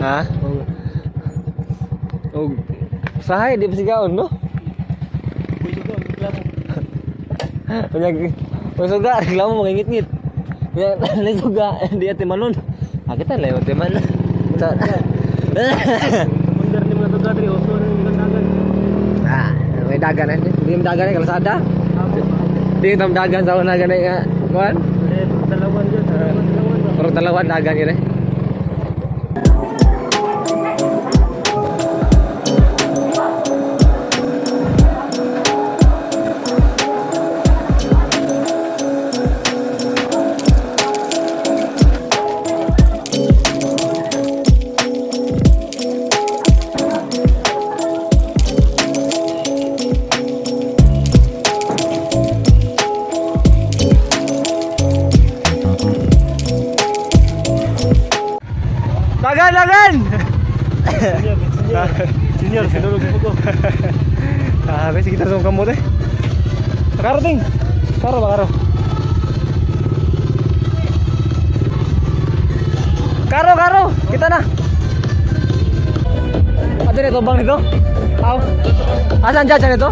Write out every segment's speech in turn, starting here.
Ha? Og sahay di pa sigaon, no? Uy, suga, reklamo. Kunyag, uy suga, reklamo mga ngit-ngit. Kunyag, na suga, di ate manon. Ah, kita lang ate man. Sa Under ni mga tuga diri, oso na yung dagan. Ah, may dagan eh. Di mo dagan eh, kalsada. Di mo dagan sa una ganay nga. Kuan? Eh, dalawan dyan, dalawan, dalawan ba? Puro dalawan dagan yun eh. Dagan, dagan! Senior, senior. Senior, sinulog ko ko. Ah, sige kita sa kamote. Karo ting. Karo ba karo? Karo, karo. Kita na. Ada nito bang nito? Aw. Asan dyan nito?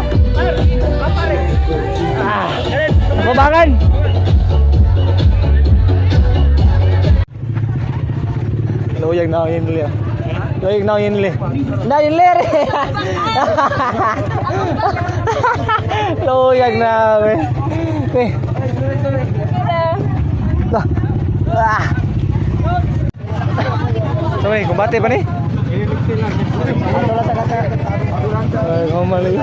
Ah. Babangan. Luyag na yun liya. Luyag na yun liya. Na yun liya. Luyag na we. Eh. Lah. Ah. Sabay, kumbate pa ni? Ay, kumal lagi.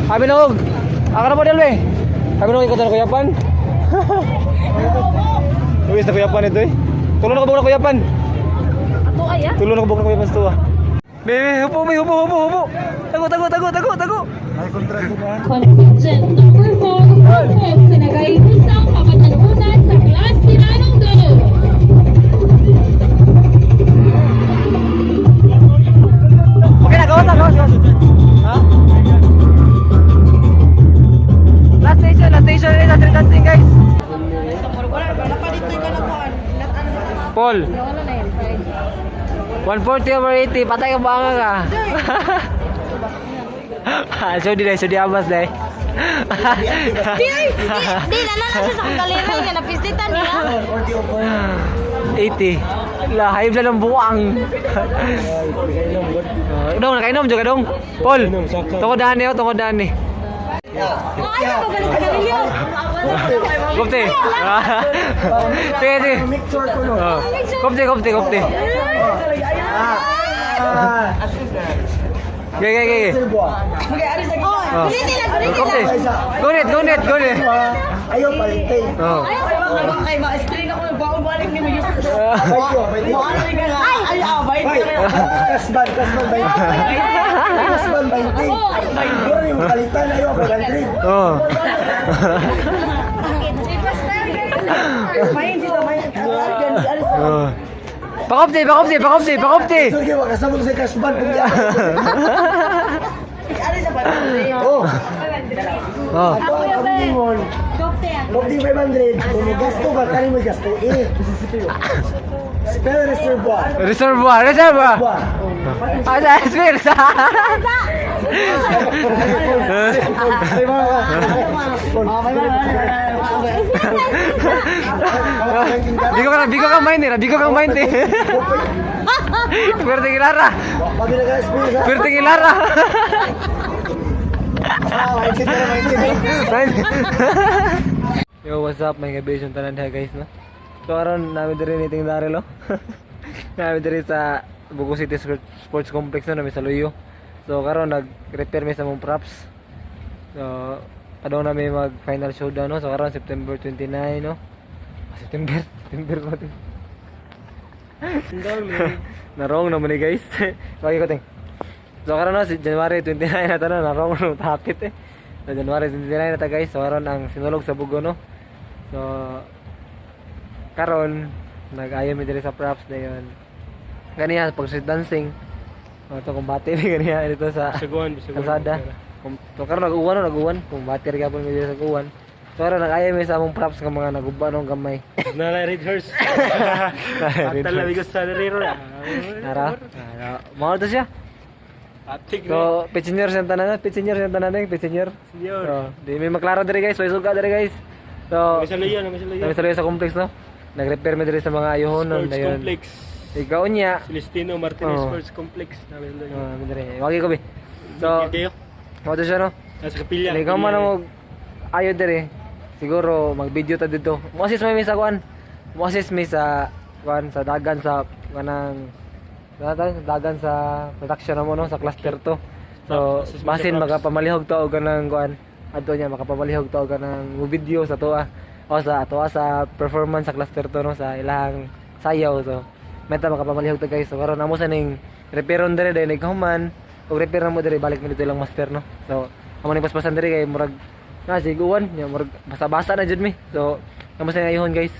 Abi na og. Ako na model we. Abi na og ikot na kuyapan. Luis na kuyapan ito eh. Tulong na ko na kuyapan. Ato ay ah. Tulong na ko na kuyapan sa tuwa. Be, be, hupo, be, hupo, hupo, hupo. Tago, tago, tago, tago, tago. Contingent number 4, Grupo Sinagay Usang Pamatalunan sa Class Tinanong Dos. Okay na, gawas na, gawas, gawas. Ha? Last station, eh, last dancing, guys. Paul. 140 over 80, patay ka ba ka? Ah, so di dai, so di abas dai. Di, ay, di, di, nana na siya sa akong galeri nga napisditan niya. 80. La, hayop lang ng buwang. Dong, nakainom juga dong. Paul, tungkol daan eh, oh, tungkol daan eh. Oh, ayaw, babalik sa galeri. Kopte. Sige, sige. Oh. Kopte, kopte, kopte. Okay, okay, okay. Oh, ulitin lang, ulitin Kopte. lang. Gunit, gunit, gunit. Ayaw palitay. Oh. Ay, ma-screen ako ng baon balik ni mo yung Bayo, bayo. Ay, ay, ah, bayad Ay, kasban, kasban, bayo. Kasban, bayo. Pero yung palitan, ayaw ako palitan. Oh. Oh. Pakopte, pakopte, pakopte, pakopte. Sige, wakasabog sa kasban. Kung di ako. Oh, Oh. ako ang kamingon. Kung di 500, kung may gasto ka, kani mo gasto. Eh, spell reservoir. Reservoir, reservoir. Buah. Ah, sa spear. Ay, mga. Bigo ka mind eh, bigo ka mind eh. Pwerte kilara. Pag nag-spell sa... Pwerte kilara. Ah, mindset na, mindset. Yo, what's up? May gabi yung tanan diha guys, no? So karon nami diri ni Ting Darelo. Nami diri sa Bugo City Sports Complex, no, nami sa Luyo. So karon nag-repair mi sa mong props. So padong nami mag final showdown, no. So karon September 29, no. Ah, September, September ba to? Narong naman ni guys. Lagi ko ting. So karon no, si January 29 na ta no, narong no tapit eh. So January 29 na ta guys. So karon ang sinulog sa Bugo, no. So karon nag-ayo mi diri sa props na yon. Ganiya pag street dancing. O to kumbate mi ganiya dito sa Bisuguan, bisuguan. kalsada. So karon nag-uwan no, nag-uwan. Kumbate ra gyapon mi diri sa uwan. So karon nag-ayo mi sa among props nga mga naguba nung gamay. Nalay red horse. Red At talaga sa rero. Ara. Ara. Mao to siya. Atik na. So, pitsinyor siyang tanan, pitsinyor siyang tanan, pitsinyor. Senyor. So, di may maklaro diri guys, may suga diri guys. So, May saluyo, may saluyo. may saluyo sa complex no. Nag-repair mi diri sa mga ayuhon nun Sports dayon. Complex. Ikaw niya. Celestino Martinez Oo. Sports Complex. Namin saluyo. Oh, mi diri. Wagi ko bi. So, Kayo? mao to siya no. Nasa kapilya. Ikaw man ang ayo diri. Siguro mag-video ta dito. Mo-assist may mi sa kuan. Mo-assist mi sa kuan sa dagan sa kanang dagan sa production na mo no sa cluster 2. So, Assist mi sa basin props. makapamalihog to og kanang kuan. Adto niya makapamalihog to og kanang video sa tuwa o sa tuwa sa performance sa cluster 2 no sa ilahang sayaw. So, meta makapamalihog to guys. So, karon amo sa ning repairon diri dahil naghuman og repair na mo diri balik mi dito ilang master no. So, amo ning paspasan diri kay murag na siguan nya murag basa-basa na jud mi. So, amo sa ning ayuhon guys.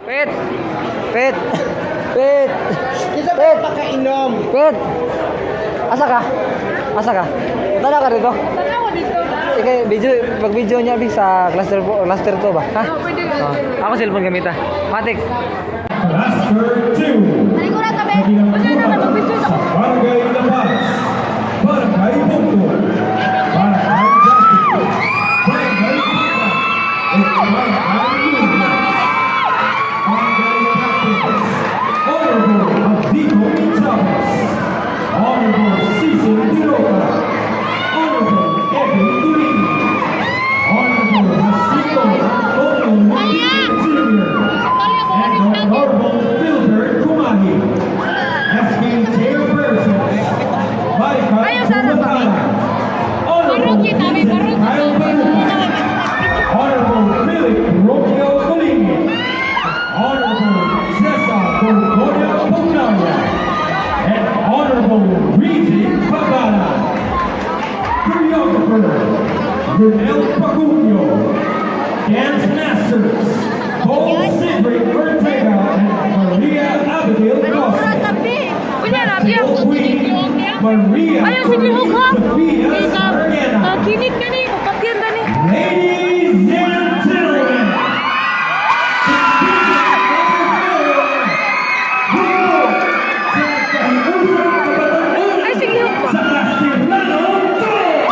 Pet! Pet! Pet! Isa pa pakainom. Pet! Asa ka? Asa ka? Tanaw ka dito? Tanaw dito. Ikay, video, pag-video niya bi sa cluster po, cluster 2 ba? Ha? Oh, pwede. Oh, ako cellphone gamita. Matik. Cluster 2. Talikura ka be. Wala na mag-video sa Barangay La Paz, Barangay Bungko, Barangay Dati, Barangay Pita, at Barangay Lunas. Barangay Captains, Honorable Abdico Chavez, Honorable Cecil De Roca, Honorable Eddie Turini, Honorable Jacinto Antonio Montiel Jr., and Honorable Philbert Kumahi. SK Chairpersons, Marika Kumatana, Honorable Vincent Kyle Baruta, Honorable Philip Romeo Colini, Honorable Jessa Gorgonia Pugnaria, and Honorable Luigi Pagana. Choreographer, Brunel Pacunio. Dance Masters, Paul Cedric Ortega and Maria Abigail Costa. Wala na biya. Festival Queen, Maria Ayaw sige hug ha. Sofia Sargena. Kinig ka ni, kapatyan ni. Ladies and gentlemen, contingent number 4, grupo sa Kahiusang Kabatanunan Ay, sige, hug pa. sa Castellano 2!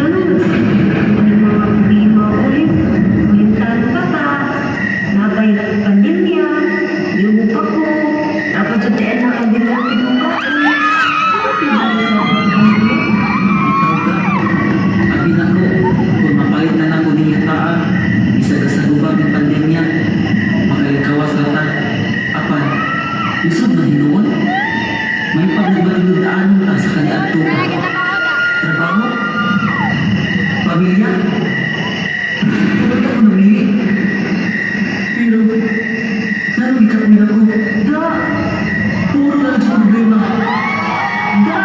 May mga problema ulit. Kulintan pa pa. Nabay pandemya. Yung pa ko. Tapos sa tiyan na kabila. Yung pa ko. Ikaw ka, abi nako, kung mapalit na nako ninyo taa, isa ka sa gubang ng pandemya, makalikawas na ta, apan, usod na hinuon, may pagnabatinudaan ta sa kaniadto. Trabaho, pamilya, pumunta ko namili. Pero, naroon ka ko, da, puro na lang sa problema. Da,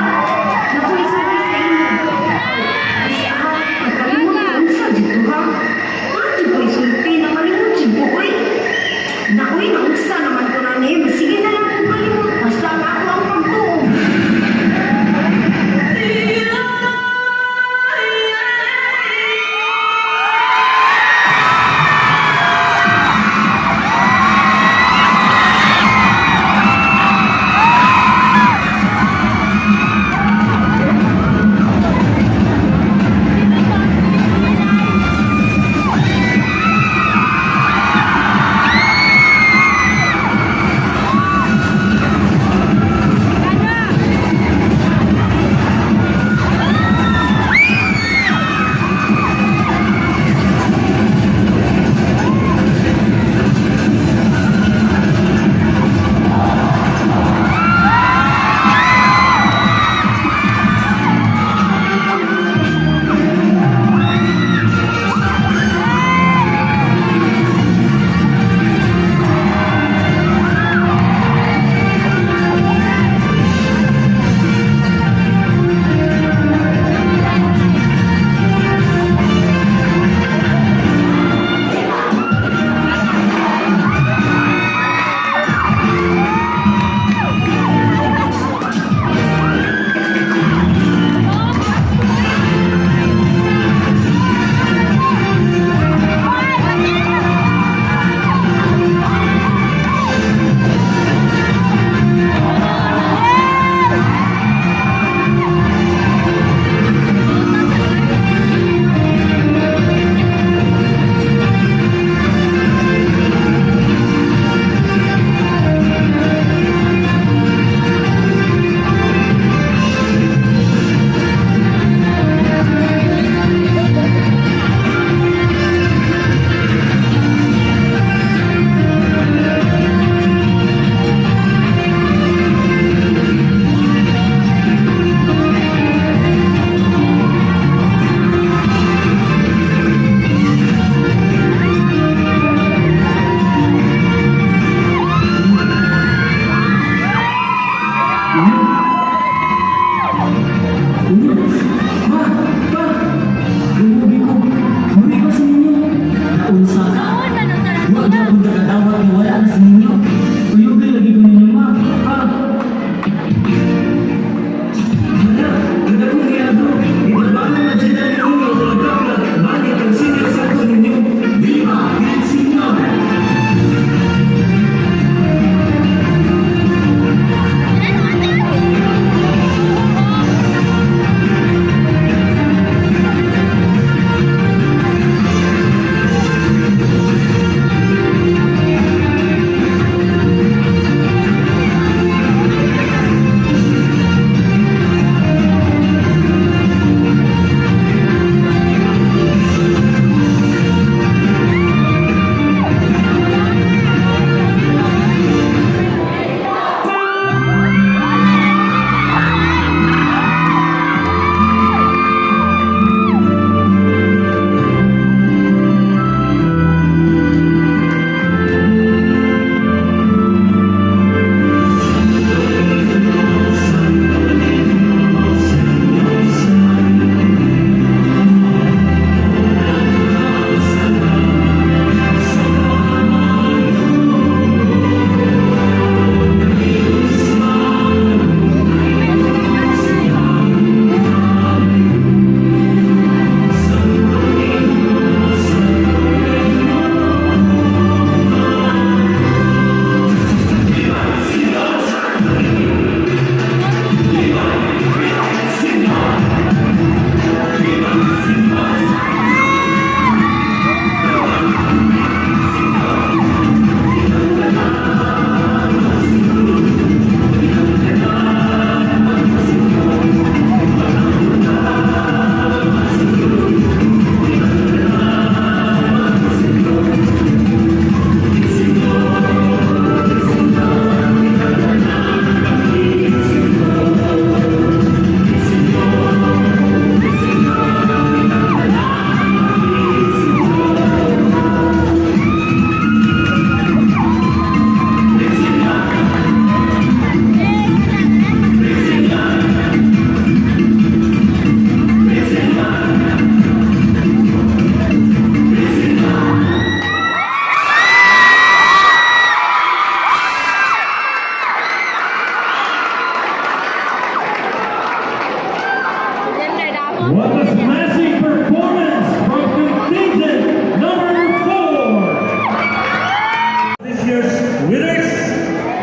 What a smashing performance from contingent number 4. This year's winners.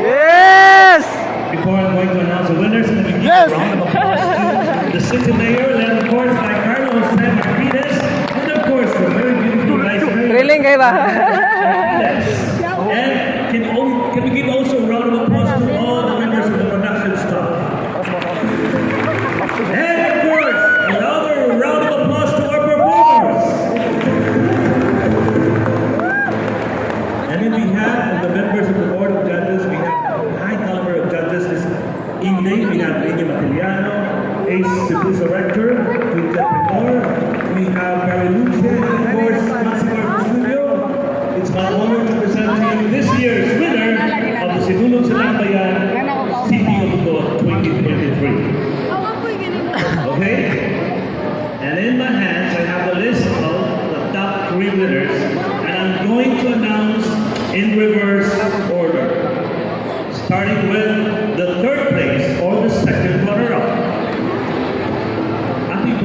Yes! Before I'm going to announce the winners, can we give a round of applause to the city mayor, led of course by Carlos Jose Martinez, and of course the very beautiful vice mayor. Thrilling kayo ba? And can we give also a round of applause to all the members of the production staff? And of course, another round of applause to our performers. And in behalf of the members of the board of judges, we have high caliber of judges this evening. We have Nino Matiliano, Ace Cebu Director, Quintet Primor, we have Barry Luce, and of course, Maximo Studio. It's my honor to present to you this year's winner of the Sinulog sa Lakbayan, City of Bogo 2023. Okay? And in my hands, I have the list of the top three winners, and I'm going to announce in reverse order. Starting with the third place or the second runner-up. Ating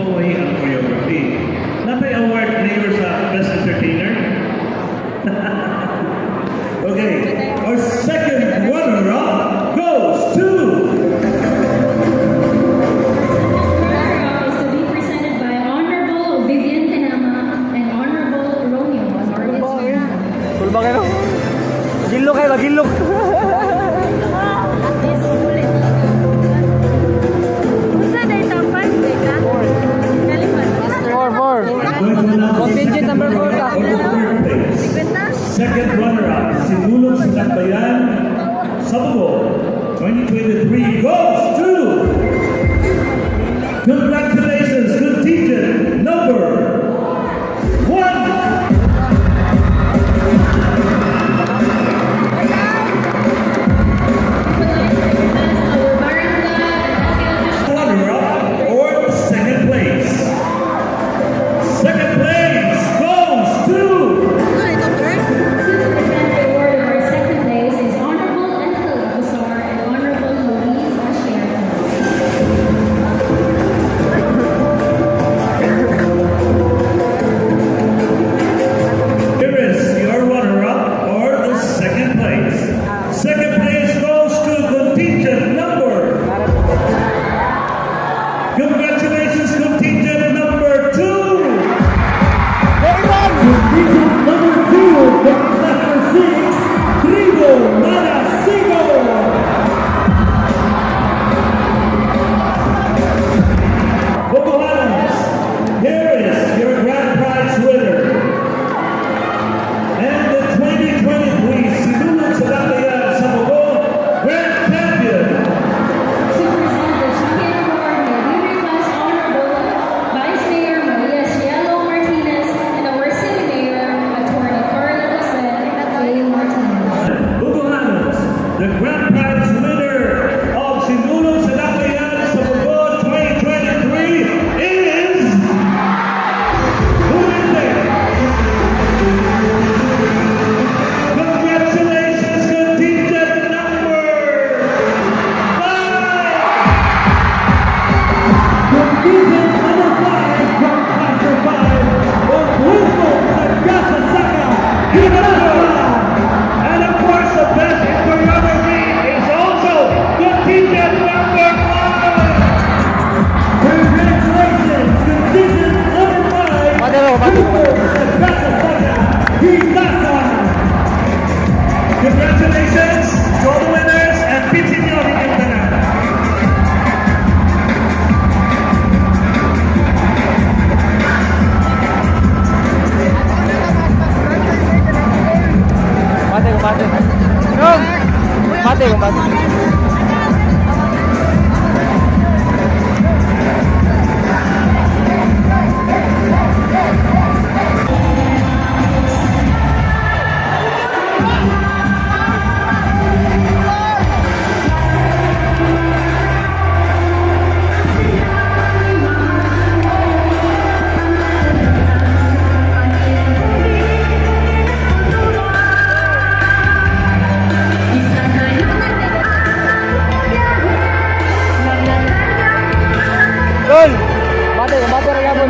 Combate, combate ra gapon.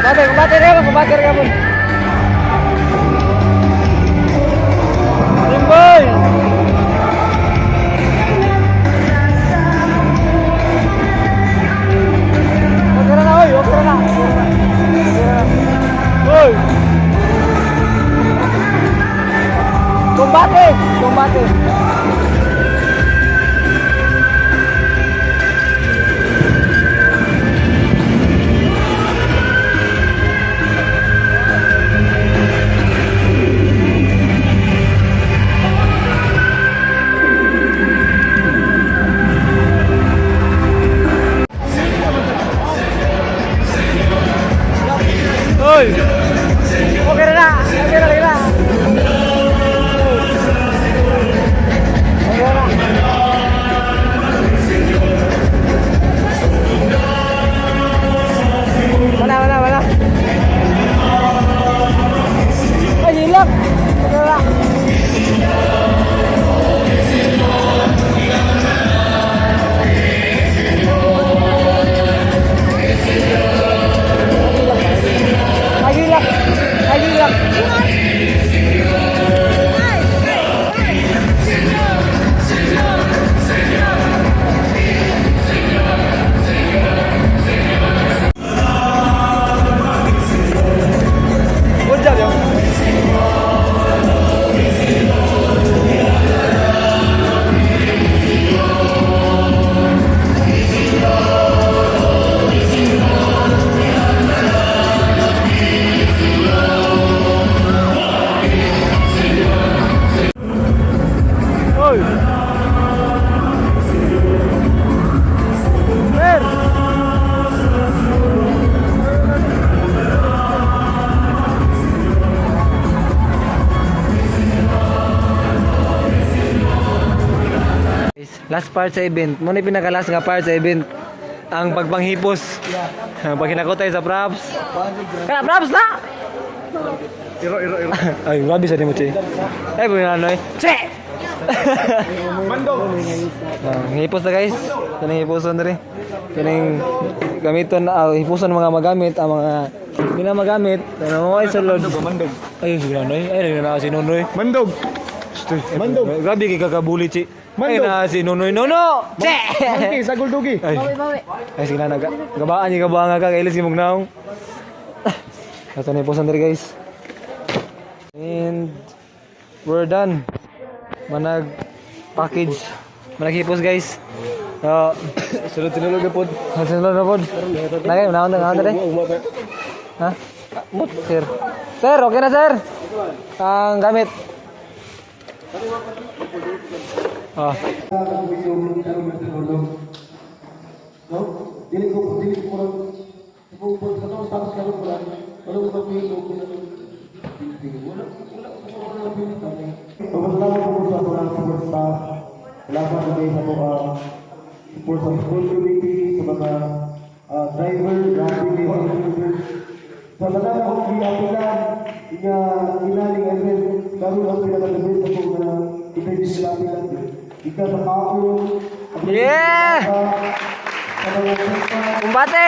Combate, combate ra gapon, combate ra gapon. Boy! Okay na na, oy! Okay na na! Oy! Combate! Combate! Oy! Okay na na! Okay na na! Okay na! Wala, wala, wala. Ay, hilak! Okay na! Ay, hilak! Ay, hilak! Good job, yo. Oy! Sir! Last part sa event. Muna yung pinaka-last nga part sa event. Ang pagpanghipos. Ang paghinakotay sa props. Kaya props na! Iro, iro, iro. Ay, grabe sa di mo, Che. Ay, bunga eh. Che! Mandog! Ah, hipos na guys. Kanang hiposon diri. Kaning gamiton hiposon mga magamit ang mga hindi na magamit. Ano mo ay sulod. Mandog. Ay, sige na noy. Ay, na si Nonoy. Mandog! Mandog! Grabe kay kakabuli, Chi. Ay Mandog. na si Nonoy. Nono! Che! Monkey, sagol dugi! Ay. Ay, sige na naga. Gabaan niya gabaan nga ka kay ilis imong naong. Ato na hiposon diri guys. And we're done. Manag package. Manag hipos guys. So, Sunod tinulog na pod. Sunod na pod. Nagay, unahan na, unahan na Ha? Mut, sir. Sir, okay na sir. Ang gamit. Ah. No? Dili ko kung sa to status karon wala wala ko pili ko wala wala sa wala pili kami. Pagkatapos ko sa ato ng support staff, salamat kay sa ato support sa school committee, sa mga driver, grabe kay mga driver. Sa tanan akong giapilan, nga inaling event, karon ang pinaka-the best ako nga event sa apilan. Ika sa kaon, Yeah! sa mga Kumbate!